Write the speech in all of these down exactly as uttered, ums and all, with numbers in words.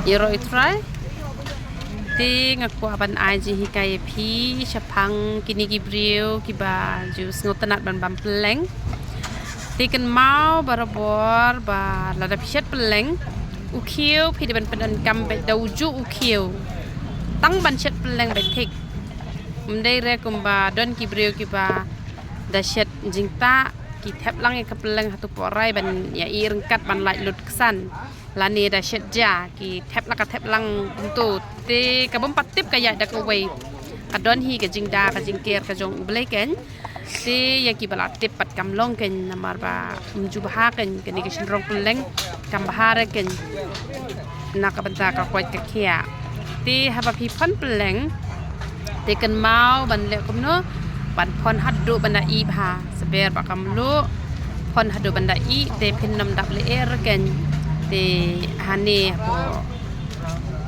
Ïaroh i trai. Te nga kwah ban ai jinghikai ïa phi shaphang kine ki briew kiba ju sngewtynnat ban bam pylleng. Te kynmaw barabor ba lada phi shet pylleng, u khiew phi dei ban pyndonkam beit da uju u khiew. Tang ban shet pylleng beit thik. Ym dei re kumba don ki briew kiba da shet jingtah ki thep lang ïa ka pylleng ha tu pok rai ban ïa i ryngkat ban lait lut ksan. Lane da shet ja ki thep la ka thep lang kumto. Te ka bym pat tip ka ïaid da kawei. Ka don hi ka jingda ka jingker ka jong U Blei ken. Te ïa kiba la tip pat kam long ken namar ba ym ju bha ken kane ka shynrong pylleng kam bha re ken. Na ka bynta ka koit ka khiah. Te haba phi phon pylleng te kynmaw ban leh kumno ban phon haduh ban da ih bha. Saber ba kam luh phon haduh ban da ih te phin nym dap lyer ken. Te hane hapoh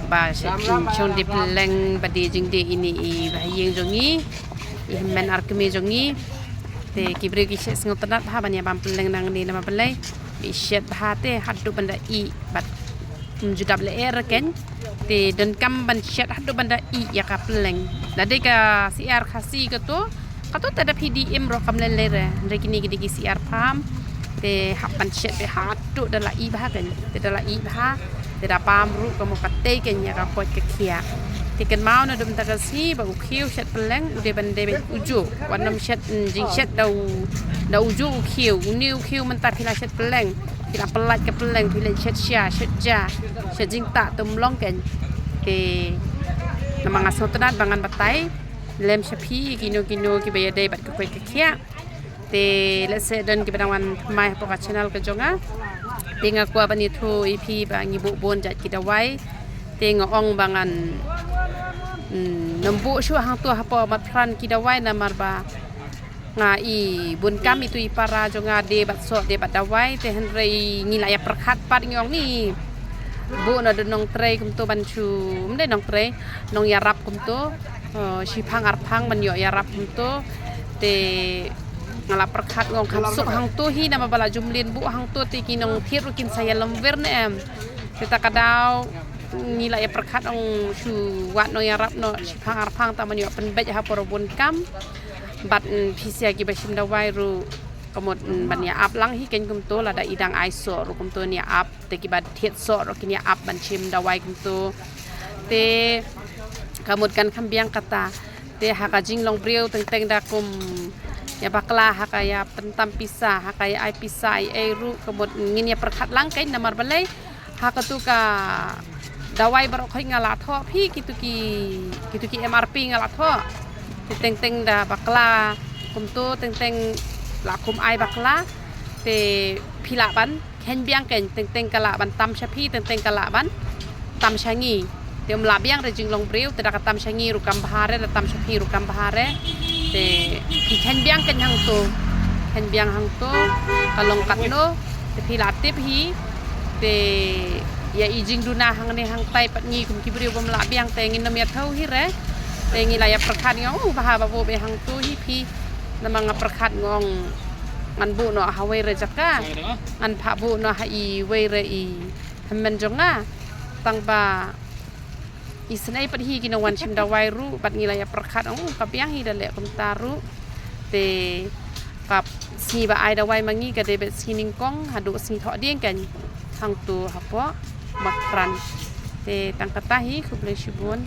ba shet shong die pylleng ba die jingdie ine i ba ha ïing jong i, i hynmen ar kmie jong i. Te ki briew ki shet sngewtynnat bha ban ïa bam pylleng nangne namar balei? Ba i shet bha te haduh ban da ih bad ym ju dap lyer ken. Te donkam ban shet haduh ban da ih ïa ka pylleng. Lada dei ka syiar Khasi kato, kato te da phi die im ruh kam lei lei re. Hynrei kine ki dei ki syiar farm. Te hap ban shet te haduh da la ih bha ken. Te da la ih bha. Te da bam ruh ka mut ka tei ken ïa ka koit ka khiah. Te kynmaw naduh mynta ka sngi ba u khiew shet pylleng u dei ban dei beit uju. Wat nym shet, mm, jingshet da u, da uju u khiew. Une u khiew mynta phi la shet pylleng, phi la pyllait ka pylleng, phi la shet sha, shet ja, shet jingtah, te ym long ken. Te namar nga sngewtynnat ba ngan batai lem sha phi kino kino kiba ïadei bad ka koit ka khiah. Te lehse don kiba dang wan thymmai hapoh ka channel ka jong nga. Te nga kwah ban ïathuh ïa phi ba ngi buh bun jait ki dawai. Te nga ong ba ngan, mm, nym buh shuh hangto hapoh Mathran ki dawai namar ba nga i bun kam itu i para jong nga die bad soh die bad dawai. Te hynrei ngi la ïa pyrkhat pat ngi ong ngi buh na da nongtrei kumto ban shu, ym dei nongtrei, nongïarap kumto. Eh, shiphang arphang ban ïoh ïarap kumto. Te nga la pyrkhat nga ong kham suk hangto hi namar ba la ju mlien buh hangto te ki nongthied ruh kin sa ïalymwir ne em. Te ta ka daw ngi la ïa pyrkhat ong shu wad nongïarap noh shiphang arphang tang ban ïoh pynbeit ha por bun kam. Bad, mm, phi sha kiba shim dawai ruh ka mut, mm, ban ïa ap lang hi ken kumto lada i dang ai soh ruh kumto ïa ap. Te kiba thied soh ruh kin ïa ap ban shim dawai kumto. Te ka mut kan kham biang kata. Te ha ka jinglong briew teng teng da kum ïa bakla ha ka ïa pyntam pisa, ha ka ïa ai pisa ei ei ruh ka mut ngin ïa pyrkhat lang ken namar balei. Ha katu ka dawai baroh khoit nga la thoh phi kitu ki, kitu ki M R P nga la thoh. Te teng teng da bakla kumto teng teng la kum ai bakla. Te phi lah ban kheiñ biang ken teng teng ka lah ban tam sha phi teng teng ka lah ban tam sha ngi. Te ym lah biang re jinglong briew te da ka tam sha ngi ruh kam bha re, da tam sha phi ruh kam bha re. Te phi kheiñ biang ken hangto, kheiñ biang hangto ka long katno te phi la tip hi. Te ïa i jingduna hangne hangtai pat ngi kum ki briew bym lah biang te ngin nym ïa thew hi re. Te ngi la ïa pyrkhat ngi ong u bha ba buh beit hangto hi phi. Namar nga pyrkhat nga ong ngan buh noh ha wei re jaka, ngan phah buh noh ha i wei re i hynmen jong nga. Tang ba isynei pat hi ki nongwan shim dawai ruh bad ngi la ïa pyrkhat ong ka biang hi da leh kumta ruh. Te ka sngi ba ai dawai ma ngi ka dei beit sngi nyngkong haduh sngi thohdieng ken hangto hapoh Mathran. Te tang kata hi, khublei shibun.